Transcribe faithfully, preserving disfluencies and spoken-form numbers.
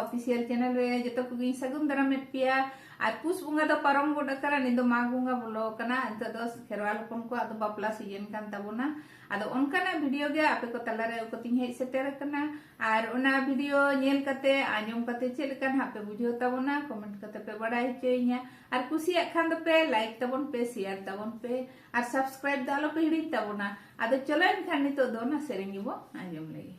Official channel ᱨᱮ ᱡᱚᱛᱚ ᱠᱚᱜᱮᱧ ᱥᱟᱹᱜᱩᱱ ᱫᱟᱨᱟᱢᱮᱫ ᱯᱮᱭᱟ᱾ ᱟᱨ ᱯᱩᱥ ᱵᱚᱸᱜᱟ ᱫᱚ ᱯᱟᱨᱚᱢ ᱜᱚᱫ ᱟᱠᱟᱱᱟ, ᱱᱤᱛ ᱫᱚ ᱢᱟᱜᱽ ᱵᱚᱸᱜᱟ ᱵᱚᱞᱚ ᱟᱠᱟᱱᱟ᱾ ᱱᱤᱛᱚᱜ ᱫᱚ ᱠᱷᱮᱨᱣᱟᱞ ᱦᱚᱯᱚᱱ ᱠᱚᱣᱟᱜ ᱫᱚ ᱵᱟᱯᱞᱟ ᱥᱤᱡᱮᱱ ᱠᱟᱱ ᱛᱟᱵᱚᱱᱟ᱾ ᱟᱫᱚ ᱚᱱᱠᱟᱱᱟᱜ ᱵᱷᱤᱰᱤᱭᱳ ᱜᱮ ᱟᱯᱮ ᱠᱚ ᱛᱟᱞᱟᱨᱮ ᱟᱹᱜᱩ ᱠᱟᱛᱮᱧ ᱦᱮᱡ ᱥᱮᱴᱮᱨ ᱟᱠᱟᱱᱟ᱾ ᱟᱨ ᱚᱱᱟ ᱵᱷᱤᱰᱤᱭᱳ ᱧᱮᱞ ᱠᱟᱛᱮ, ᱟᱸᱡᱚᱢ ᱠᱟᱛᱮ ᱪᱮᱫ ᱞᱮᱠᱟ ᱱᱟᱦᱟᱜ ᱯᱮ ᱵᱩᱡᱷᱟᱹᱣ ᱛᱟᱵᱚᱱᱟ, ᱠᱚᱢᱮᱱᱴ ᱠᱟᱛᱮ ᱯᱮ ᱵᱟᱲᱟᱭ ᱦᱚᱪᱚᱭᱤᱧᱟ᱾ ᱟᱨ ᱠᱩᱥᱤᱭᱟᱜ ᱠᱷᱟᱱ ᱫᱚᱯᱮ ᱞᱟᱭᱤᱠ ᱛᱟᱵᱚᱱ ᱯᱮ, ᱥᱮᱭᱟᱨ ᱛᱟᱵᱚᱱ ᱯᱮ, ᱟᱨ ᱥᱟᱵᱥᱠᱨᱟᱭᱤᱵ ᱫᱚ ᱟᱞᱚᱯᱮ ᱦᱤᱲᱤᱧ ᱛᱟᱵᱚᱱᱟ᱾ ᱟᱫᱚ ᱪᱚᱞᱚ ᱮᱱᱠᱷᱟᱱ ᱱᱤᱛᱚᱜ ᱫᱚ ᱚᱱᱟ ᱥᱮᱨᱮᱧ ᱜᱮᱵᱚᱱ ᱟᱸᱡᱚᱢ ᱞᱮᱜᱮ᱾